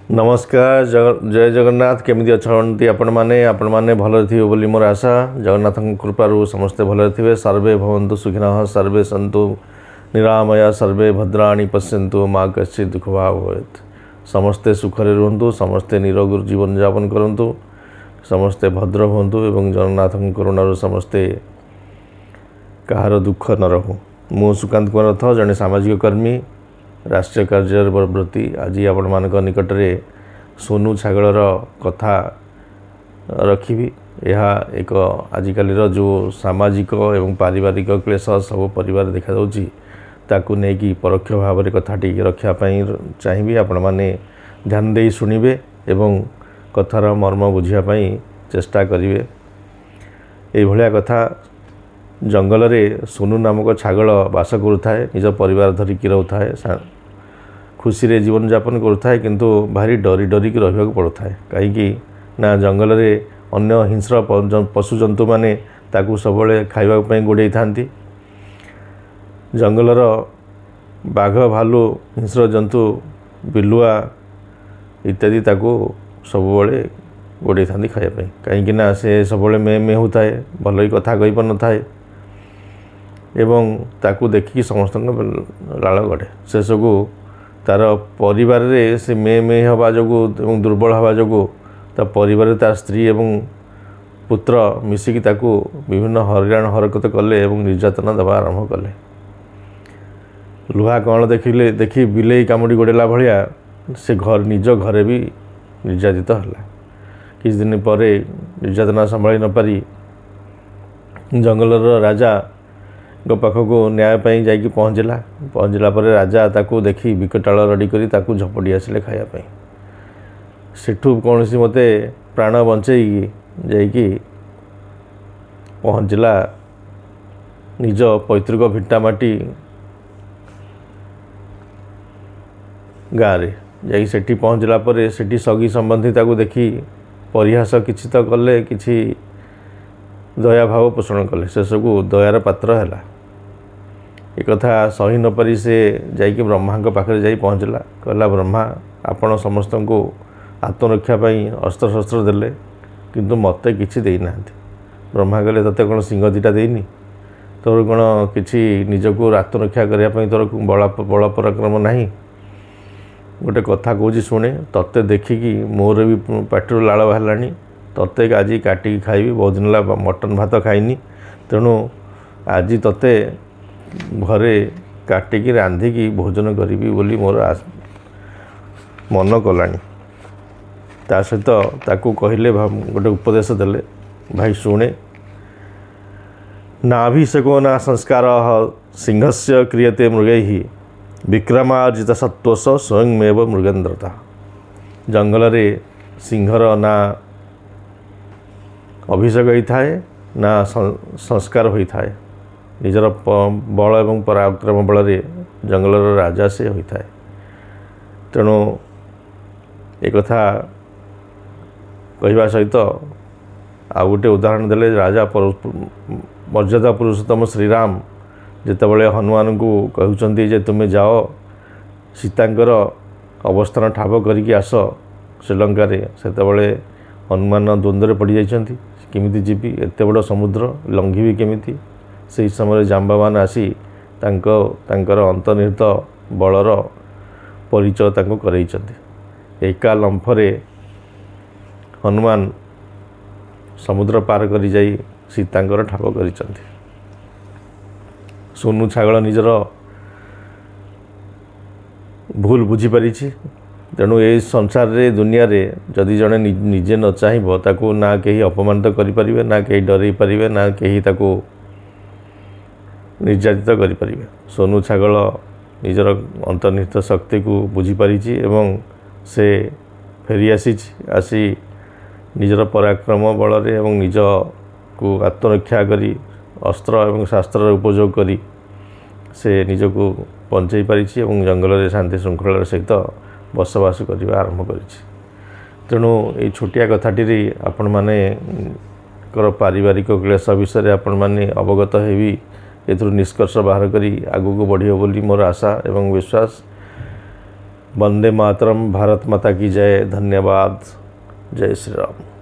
ନମସ୍କାର, ଜୟ ଜଗନ୍ନାଥ। କେମିତି ଅଛନ୍ତି ଆପଣମାନେ? ଆପଣମାନେ ଭଲରେ ଥିବେ ବୋଲି ମୋର ଆଶା। ଜଗନ୍ନାଥଙ୍କ କୃପାରୁ ସମସ୍ତେ ଭଲରେ ଥିବେ। ସର୍ବେ ଭବନ୍ତୁ ସୁଖିନଃ, ସର୍ବେ ସନ୍ତୁ ନିରାମୟା, ସର୍ବେ ଭଦ୍ରାଣି ପଶ୍ୟନ୍ତୁ, ମା କଶ୍ଚିତ୍ ଦୁଃଖ ଭାଗ ଭବେତ୍। ସମସ୍ତେ ସୁଖରେ ରୁହନ୍ତୁ, ସମସ୍ତେ ନିରୋଗ ଜୀବନଯାପନ କରନ୍ତୁ, ସମସ୍ତେ ଭଦ୍ର ହୁଅନ୍ତୁ ଏବଂ ଜଗନ୍ନାଥଙ୍କ କରୁଣାରୁ ସମସ୍ତେ କାହାର ଦୁଃଖ ନ ରହୁ। ମୁଁ ସୁକାନ୍ତ କୁମାର ରଥ, ଜଣେ ସାମାଜିକ କର୍ମୀ, ରାଷ୍ଟ୍ରୀୟ କାର୍ଯ୍ୟରେ ବ୍ରତୀ। ଆଜି ଆପଣମାନଙ୍କ ନିକଟରେ ସୋନୁ ଛାଗଳର କଥା ରଖିବି। ଏହା ଏକ ଆଜିକାଲିର ଯେଉଁ ସାମାଜିକ ଏବଂ ପାରିବାରିକ କ୍ଲେଶ ସବୁ ପରିବାର ଦେଖାଯାଉଛି, ତାକୁ ନେଇକି ପରୋକ୍ଷ ଭାବରେ କଥାଟି ରଖିବା ପାଇଁ ଚାହିଁବି। ଆପଣମାନେ ଧ୍ୟାନ ଦେଇ ଶୁଣିବେ ଏବଂ କଥାର ମର୍ମ ବୁଝିବା ପାଇଁ ଚେଷ୍ଟା କରିବେ। ଏଇଭଳିଆ କଥା, ଜଙ୍ଗଲରେ ସୋନୁ ନାମକ ଛାଗଳ ବାସ କରୁଥାଏ, ନିଜ ପରିବାର ଧରିକି ରହୁଥାଏ, ଖୁସିରେ ଜୀବନଯାପନ କରୁଥାଏ। କିନ୍ତୁ ଭାରି ଡରି ଡରିକି ରହିବାକୁ ପଡ଼ୁଥାଏ। କାହିଁକି ନା ଜଙ୍ଗଲରେ ଅନ୍ୟ ହିଂସ୍ର ପଶୁ ଜନ୍ତୁମାନେ ତାକୁ ସବୁବେଳେ ଖାଇବା ପାଇଁ ଗୋଡ଼େଇଥାନ୍ତି। ଜଙ୍ଗଲର ବାଘ, ଭାଲୁ, ହିଂସ୍ର ଜନ୍ତୁ, ବିଲୁଆ ଇତ୍ୟାଦି ତାକୁ ସବୁବେଳେ ଗୋଡ଼େଇଥାନ୍ତି ଖାଇବା ପାଇଁ। କାହିଁକି ନା ସେ ସବୁବେଳେ ମେ ମେ ହେଉଥାଏ, ଭଲ ବି କଥା କହିପାରୁନଥାଏ ଏବଂ ତାକୁ ଦେଖିକି ସମସ୍ତଙ୍କ ଲାଳ ଗଡ଼େ। ଶେଷକୁ ତା'ର ପରିବାରରେ ସେ ମେ ମେ ହେବା ଯୋଗୁଁ ଏବଂ ଦୁର୍ବଳ ହେବା ଯୋଗୁଁ ତା ପରିବାରରେ ତା ସ୍ତ୍ରୀ ଏବଂ ପୁତ୍ର ମିଶିକି ତାକୁ ବିଭିନ୍ନ ହଇରାଣ ହରକତ କଲେ ଏବଂ ନିର୍ଯାତନା ଦେବା ଆରମ୍ଭ କଲେ। ଲୁହା କଣ ଦେଖିଲେ ଦେଖି ବିଲେଇ କାମୁଡ଼ି ଗୋଡ଼େଇଲା ଭଳିଆ ସେ ଘର ନିଜ ଘରେ ବି ନିର୍ଯାତିତ ହେଲା। କିଛି ଦିନ ପରେ ନିର୍ଯାତନା ସମ୍ଭାଳି ନପାରି ଜଙ୍ଗଲର ରାଜାଙ୍କ ପାଖକୁ ନ୍ୟାୟ ପାଇଁ ଯାଇକି ପହଞ୍ଚିଲା। ପହଞ୍ଚିଲା ପରେ ରାଜା ତାକୁ ଦେଖି ବିକଟାଳ ରଡ଼ି କରି ତାକୁ ଝପଟି ଆସିଲେ ଖାଇବା ପାଇଁ। ସେଠୁ କୌଣସି ମତେ ପ୍ରାଣ ବଞ୍ଚେଇକି ଯାଇକି ପହଞ୍ଚିଲା ନିଜ ପୈତୃକ ଭିଟାମାଟି ଗାଁରେ। ଯାଇକି ସେଠି ପହଞ୍ଚିଲା ପରେ ସେଠି ସଗୀ ସମ୍ବନ୍ଧୀ ତାକୁ ଦେଖି ପରିହାସ କିଛି ତ କଲେ, କିଛି ଦୟାଭାବ ପୋଷଣ କଲେ। ଶେଷକୁ ଦୟାର ପାତ୍ର ହେଲା। ଏକଥା ସହି ନପାରି ସେ ଯାଇକି ବ୍ରହ୍ମାଙ୍କ ପାଖରେ ଯାଇ ପହଞ୍ଚିଲା। କହିଲା, ବ୍ରହ୍ମା, ଆପଣ ସମସ୍ତଙ୍କୁ ଆତ୍ମରକ୍ଷା ପାଇଁ ଅସ୍ତ୍ରଶସ୍ତ୍ର ଦେଲେ, କିନ୍ତୁ ମୋତେ କିଛି ଦେଇନାହାନ୍ତି। ବ୍ରହ୍ମା କହିଲେ, ତୋତେ କ'ଣ ସିଂହ ଦୁଇଟା ଦେଇନି? ତୋର କ'ଣ କିଛି ନିଜକୁ ଆତ୍ମରକ୍ଷା କରିବା ପାଇଁ ତୋର ବଳ ପରାକ୍ରମ ନାହିଁ? ଗୋଟେ କଥା କହୁଛି ଶୁଣେ, ତୋତେ ଦେଖିକି ମୋର ବି ପାଟିରୁ ଲାଳ ବାହାରିଲାଣି। ତୋତେ ଆଜି କାଟିକି ଖାଇବି। ବହୁତ ଦିନ ହେଲା ମଟନ୍ ଭାତ ଖାଇନି, ତେଣୁ ଆଜି ତୋତେ ଘରେ କାଟିକି ରାନ୍ଧିକି ଭୋଜନ କରିବି ବୋଲି ମୋର ମନ କଲାଣି। ତା ସହିତ ତାକୁ କହିଲେ, ଗୋଟେ ଉପଦେଶ ଦେଲେ, ଭାଇ ଶୁଣେ, ନାଭିଷେକ ନା ସଂସ୍କାର ସିଂହସ୍ୟ କ୍ରିୟତେ ମୃଗୈଃ ବିକ୍ରମାର୍ଜିତ ସତ୍ୱସ ସ୍ୱୟଂମେବ ମୃଗେନ୍ଦ୍ରତା। ଜଙ୍ଗଲରେ ସିଂହର ନା ଅଭିଷେକ ହୋଇଥାଏ ନା ସଂସ୍କାର ହୋଇଥାଏ। ନିଜର ବଳ ଏବଂ ପରାକ୍ରମ ବଳରେ ଜଙ୍ଗଲର ରାଜା ସେ ହୋଇଥାଏ। ତେଣୁ ଏକଥା କହିବା ସହିତ ଆଉ ଗୋଟେ ଉଦାହରଣ ଦେଲେ, ରାଜା ମର୍ଯ୍ୟାଦା ପୁରୁଷୋତ୍ତମ ଶ୍ରୀରାମ ଯେତେବେଳେ ହନୁମାନଙ୍କୁ କହୁଛନ୍ତି ଯେ ତୁମେ ଯାଅ, ସୀତାଙ୍କର ଅବସ୍ଥାନ ଠାବ କରିକି ଆସ ଶ୍ରୀଲଙ୍କାରେ, ସେତେବେଳେ ହନୁମାନ ଦ୍ୱନ୍ଦ୍ୱରେ ପଡ଼ିଯାଇଛନ୍ତି। କେମିତି ଯିବି? ଏତେ ବଡ଼ ସମୁଦ୍ର ଲଙ୍ଘିବି କେମିତି? ସେହି ସମୟରେ ଜାମ୍ବବାନ ଆସି ତାଙ୍କର ଅନ୍ତର୍ନିହିତ ବଳର ପରିଚୟ ତାଙ୍କୁ କରେଇଛନ୍ତି। ଏକା ଲମ୍ଫରେ ହନୁମାନ ସମୁଦ୍ର ପାର କରି ଯାଇ ସୀତାଙ୍କର ଠାବ କରିଛନ୍ତି। ସୋନୁ ଛାଗଳ ନିଜର ଭୁଲ ବୁଝିପାରିଛି। ତେଣୁ ଏଇ ସଂସାରରେ, ଦୁନିଆରେ ଯଦି ଜଣେ ନିଜେ ନ ଚାହିଁବ, ତାକୁ ନା କେହି ଅପମାନିତ କରିପାରିବେ, ନା କେହି ଡରେଇ ପାରିବେ, ନା କେହି ତାକୁ ନିର୍ଯାତିତ କରିପାରିବେ। ସୋନୁ ଛାଗଳ ନିଜର ଅନ୍ତର୍ନିହିତ ଶକ୍ତିକୁ ବୁଝିପାରିଛି ଏବଂ ସେ ଫେରିଆସିଛି। ଆସି ନିଜର ପରାକ୍ରମ ବଳରେ ଏବଂ ନିଜକୁ ଆତ୍ମରକ୍ଷା କରି ଅସ୍ତ୍ର ଏବଂ ଶାସ୍ତ୍ରର ଉପଯୋଗ କରି ସେ ନିଜକୁ ବଞ୍ଚେଇ ପାରିଛି ଏବଂ ଜଙ୍ଗଲରେ ଶାନ୍ତି ଶୃଙ୍ଖଳାର ସହିତ ବସବାସ କରିବା ଆରମ୍ଭ କରିଛି। ତେଣୁ ଏଇ ଛୋଟିଆ କଥାଟିରେ ଆପଣମାନଙ୍କର ପାରିବାରିକ କ୍ଲେଶ ବିଷୟରେ ଆପଣମାନେ ଅବଗତ ହେବି, ଏଥିରୁ ନିଷ୍କର୍ଷ ବାହାର କରି ଆଗକୁ ବଢ଼ିବ ବୋଲି ମୋର ଆଶା ଏବଂ ବିଶ୍ୱାସ। ବନ୍ଦେ ମାତରମ୍, ଭାରତ ମାତା କି ଜୟ। ଧନ୍ୟବାଦ। ଜୟ ଶ୍ରୀରାମ।